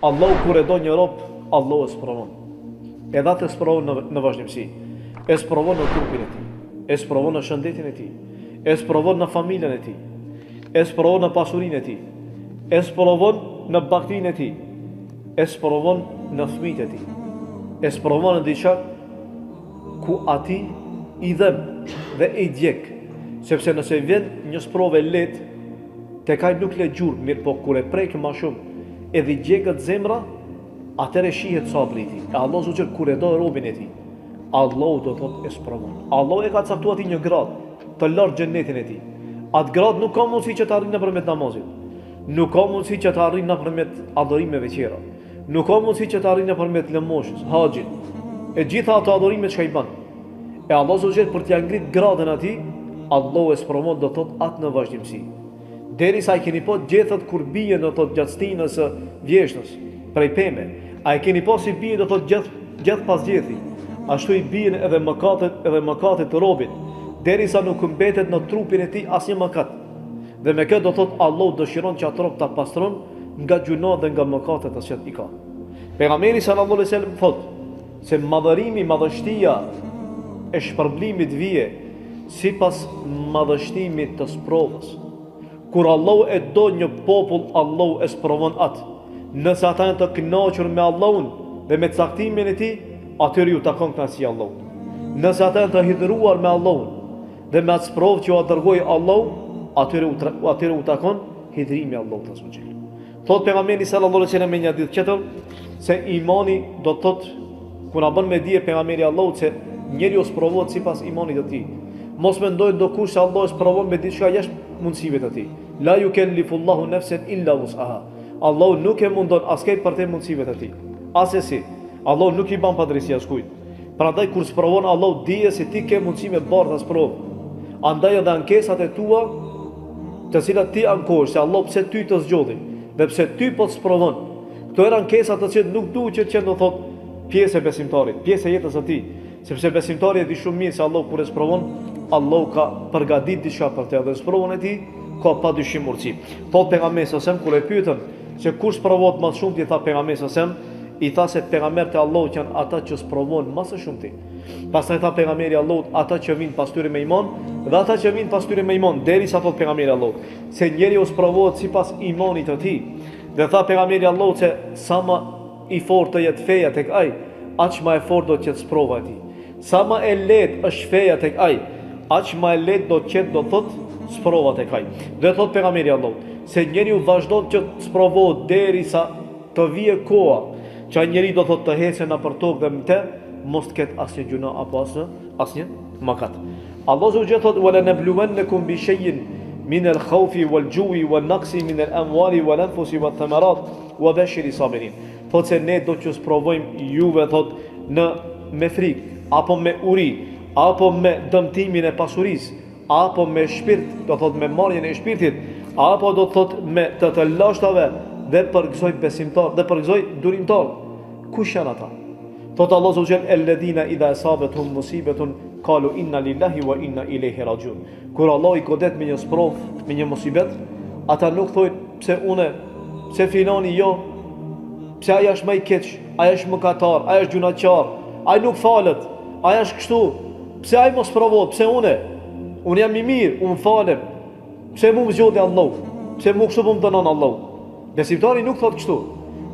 Allahu kur e do një rob, Allahu e sprovon. Edhe atë e sprovon në, në vazhdimësi. E sprovon në trupin e tij, e sprovon në shëndetin e tij, e sprovon në familjen e tij, e sprovon në pasurinë e tij, e sprovon në bagëtinë e tij, e sprovon në fëmijët e tij. E sprovon në diçka ku atij i dhemb dhe i djeg, sepse nëse vjen një sprovë e lehtë, tek ai nuk le gjurmë, mirëpo kur e prek ma shumë, edhe i djeget zemra, atëherë shihet sabri i tij. E Allahu azze ue xhel kur e do robin e tij, Allahu do thotë e sprovon. Allahu e ka caktuar atij një gradë të lartë xhenetin e tij. Atë gradë nuk ka mundësi që ta arrijë nëpërmjet namazit. Nuk ka mundësi që ta arrijë nëpërmjet adhurimeve tjera. Nuk ka mundësi që ta arrijë nëpërmjet lëmoshës, haxhit, e gjitha ato adhurime çka i bën. E Allahu azze ue xhel për t'ia ngrit gradën atij, Allahu e sprovon do thotë atë në vazhdimësi. Derisa i keni pa gjethet kur bien do thotë gjatë stinës së vjeshtës, prej peme. A e keni pa si bien do thotë gjeth gjeth pas gjethi. Ashtu i bien edhe mëkatet edhe mëkatet të robit, derisa nuk mbetet në trupin e tij asnjë mëkat. Dhe me këtë do thotë Allahu dëshiron që atë rob ta pastron nga gjynahet dhe nga mëkatet të cilat i ka. Pejgamberi sallallahu alejhi wasallam thotë se madhërimi, madhështia e shpërblimit vije sipas madhështimit të sprovës. Kur Allahu e do një popull, Allahu e sprovon atë. Nëse ata janë të kënaqur me Allahun dhe me caktimin e tij, atyre ju takon kënaqësia e Allahut. Nëse ata janë të hidhëruar me Allahun dhe me atë sprovë që ua dërgoi Allahu, atyre u, atyre u takon hidhërimi i Allahut azze ue xhel. Thot pejgamberi sallallahu alaihi wasallam në një hadith tjetër se imani do të thotë ku na bën me dije pejgamberi i Allahut se njeriu sprovohet sipas imanit të tij. Mos mendojë ndokush se Allahu e sprovon me diçka jashtë mundësive të tij. La yukellifu Allahu nefsen illa wus'aha. Allahu nuk e mundon askënd përtej mundësive të tij. Asesi. Allahu nuk i ban padrejtësi askujt. Prandaj kur sprovon Allahu dije se ti ke mundësi me bart atë sprovë. Andaj edhe ankesat e tua, të cilat ti ankohesh se Allahu pse ty të zgjodhi dhe pse ty po të sprovon. Këto janë ankesa të cilat nuk duhet që të jenë do thotë pjesë e besimtarit, pjesë e jetës së tij, sepse besimtari e di shumë mirë se Allahu kur e sprovon, Allahu ka përgatit diçka për të dhe sprovën e tij ka padyshim urtësi. Thotë pejgamberi sallallahu alajhi wasallam kur e pyetën se kush sprovohet më së shumti, tha pejgamberi sallallahu alajhi wasallam, I tha se pejgamberët e Allahut janë ata që sprovohen më së shumti. Pastaj tha pejgamberi i Allahut ata që vijnë pas tyre me iman dhe ata që vijnë pas tyre me iman, derisa thotë pejgamberi i Allahut se njeriu sprovohet sipas imanit të tij. Dhe tha pejgamberi i Allahut se sa më i fortë të jetë feja tek ai, aq më e fortë do të jetë sprova e tij. Sa më e lehtë është feja tek ai, aq më e lehtë do të jetë do thotë sprova tek ai. Dhe thotë pejgamberi i Allahut se njeriu vazhdon që të sprovohet derisa Të vijë koha që ai njeri do thotë të ecë nëpër tokë dhe në të mos të ketë asnjë gjynah apo asnjë asnjë mëkat. Allahu azze ue xhel thotë wala nabluwannakum bi shay'in min al-khawfi wal-ju'i wan-naqsi min al-amwali wal-anfusi wath-thamarat wa bashiri sabirin. Thotë se ne do t'ju sprovojmë juve thotë në me frikë apo me uri apo me dëmtimin e pasurisë apo me shpirt, do thotë me marrjen e shpirtit, apo do thotë me të të lashtave dhe përgëzoj besimtar dhe përgëzoj durimtar. Kush janë ata? Thotë Allahu azze ue xhel alladhina idha asabatuhum musibetun qalu inna lillahi wa inna ilaihi rajiun. Kur Allahu i godet me një sprovë, me një musibet, ata nuk thonë pse unë, pse filani jo, pse ai është më i keq, ai është mëkatar, ai është gjynahqar, ai nuk falet, ai është kështu, Pse ai mos sprovohet? Pse unë? Unë jam i mirë, unë falem. Pse mu më zgjodhi Allahu? Pse mu kështu po më dënon Allahu? Besimtari nuk thotë kështu.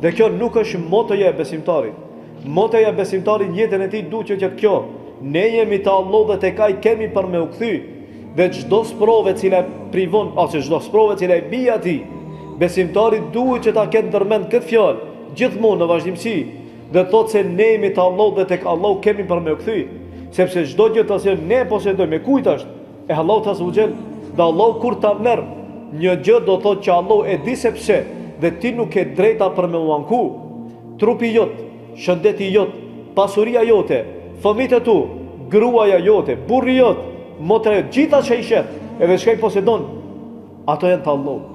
Dhe kjo nuk është motoja e besimtarit. Motoja e besimtarit në jetën e tij duhet që të jetë kjo. Ne jemi të Allahut dhe tek ai kemi për me u kthy. Dhe çdo sprovë e cila e privon ose çdo sprovë e cila i bie atij, besimtari duhet që ta ketë ndërmend këtë fjalë gjithmonë në vazhdimësi. Dhe thotë se ne jemi të Allahut dhe tek Allahu kemi për me u kthy, sepse çdo gjë të cilën ne posedojmë e kujt është? E Allahut azze ue xhel. Dhe Allahu kur ta merr një gjë do thotë që Allahu e di se pse dhe ti nuk ke drejta për me u anku. Trupi jot, shëndeti jot, pasuria jote, fëmijët e tu, gruaja jote, burri jot, motra jote, gjitha çka i sheh, edhe çka i posedon, Ato janë të Allahut.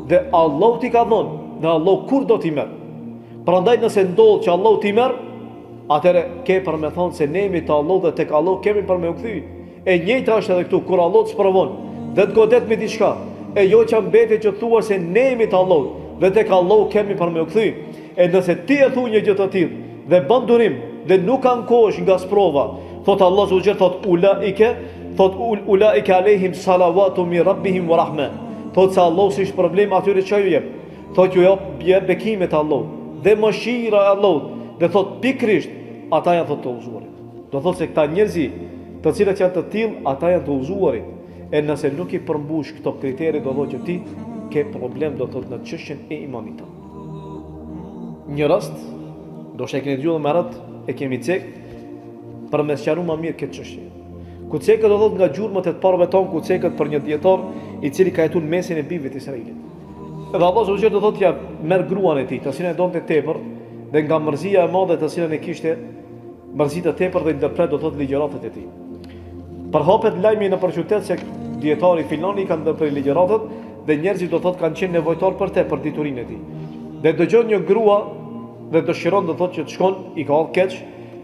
Dhe Allahu t'i ka dhënë, dhe Allahu kur do t'i merr. Prandaj nëse ndodh që Allahu t'i merr, atëherë ke për me thonë se ne jemi të Allahut dhe tek Allahu kemi për me u kthy. E njëjta është edhe këtu, kur Allahu të sprovon dhe të godet me diçka, e jo që mbetet që thua se ne jemi të Allahut dhe tek Allahu kemi për me u kthy. E nëse ti e thu një gjë të tillë dhe bën durim dhe nuk ankohesh nga sprova, thot Allahu azze ve xhel thot ulaike, thot ulaike alejhim salawatu min rabbihim wa rahme. Thot se Allahu si shpërblim atyre çka ju jep. Thot ju jep bekimet e Allahut dhe mëshira e Allahut dhe thot pikërisht ata janë thot të udhëzuarit. Do thot se këta njerëzi të cilët janë të tillë, ata janë të udhëzuarit. E nëse nuk i përmbush këto kritere, do thotë që ti ke problem do thotë në çështjen e imanit. Një rast, ndoshta e keni dëgjuar më herët, e kemi cek për me sqaru më mirë këtë çështje. Ku ceket do thotë nga gjurmët e të parëve tonë, ku ceket për një dijetar i cili ka jetuar në mesin e bijve të Israilit. Edhe Allahu azze ve xhel do thotë ja merr gruan e tij, të cilën e donte tepër dhe nga mërzia e madhe të cilën e kishte mërzi të tepër dhe ndërpret do thotë ligjëratat e tij. Përhapet lajmi nëpër qytet se dijetari filani i ka ndërpre ligjëratat dhe njerëzit do thotë kanë qenë nevojtar për te, për diturinë e tij. Dhe dëgjon një grua dhe dëshiron do thotë që të shkon i ka ardhur keq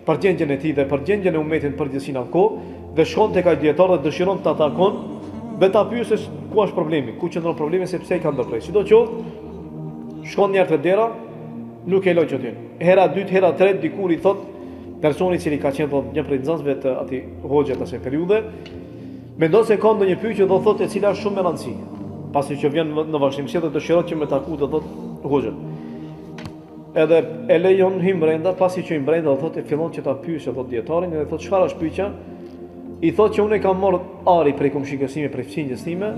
për gjendjen e tij dhe për gjendjen e umetit në përgjithësi në atë kohë dhe shkon tek ai dijetar dhe dëshiron ta takon dhe ta pyesë se ku është problemi, ku qëndron problemi sepse i ka ndërpre. Sidoqoftë, shkon një herë te dera, Nuk e lë që të Hera e dytë, hera e tretë, dikur i thot personi i cili ka qenë thot një prej nxënësve të atij hoxhës të asaj periudhe, mendon se ka ndonjë pyetje do thotë e cila është shumë me rëndësi. Pasi që vjen në vazhdimësi dhe dëshiron që me taku do thot hoxhën. Edhe e lejon hyn brenda, pasi që hyn brenda do thotë e fillon që ta pyesë thot dijetarin dhe thot çfarë është pyetja? I thotë që unë e kam marrë ari prej komshikës sime, prej fqinjës sime,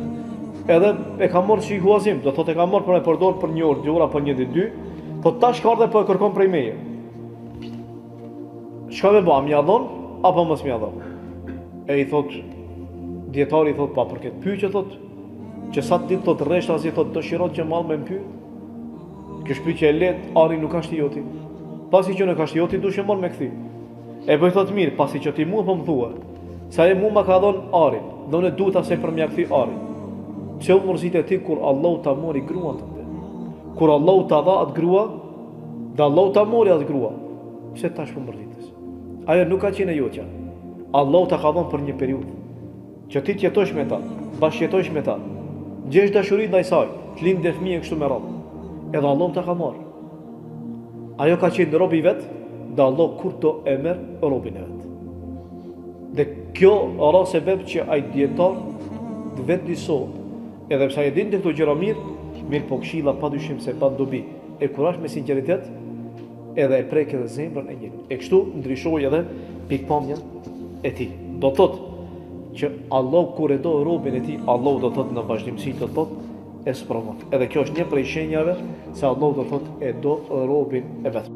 edhe e kam marrë si huazim, do thotë e kam marrë për me përdor për një orë, dy orë apo një ditë dy, thotë tash ka ardhë po e kërkon prej meje. Çka me ba, me ia dhon apo mos me ia dhon? E i thotë dijetari i thotë pa për këtë pyetje thotë që sa ditë thotë rreshtazi thotë dëshiron që mall me më pyet. Kjo është pyetje e lehtë, ari nuk është i joti. Pasi që nuk është i joti, duhesh me marrë me kthy. E po i thotë mirë, pasi që ti mua po më thua, se ai mua ma ka dhënë arin, dhe unë duhet asaj për m'ia kthy arin. Pse u mërzite ti kur Allahu ta mori gruan tënde? Kur Allahu ta dha atë grua, dhe Allahu ta mori atë grua, pse tash po mërzitesh? Ajo nuk ka qenë e jotja. Allahu ta ka dhënë për një periudhë. Që ti të jetosh me ta, bashkëjetosh me ta, gjesh dashuri ndaj saj, të lindë fëmijë e kështu me radhë. Edhe Allahu ta ka marrë. Ajo ka qenë robi i vet, dhe Allahu kur do e merr robin e vet. Dhe kjo ra sebeb që ai dijetar të vetëdijesohet, edhe pse ai e dinte këto gjëra mirë, mirëpo këshilla pa dyshim se ban dobi, e kur është me sinqeritet, edhe e prek edhe zemrën e njeriut. E kështu ndryshoi edhe pikëpamja e tij. Do thotë që Allahu kur e do robin e tij, Allahu do thotë në vazhdimësi do thotë e sprovon. Edhe kjo është një prej shenjave se Allahu do thotë e do robin e vet.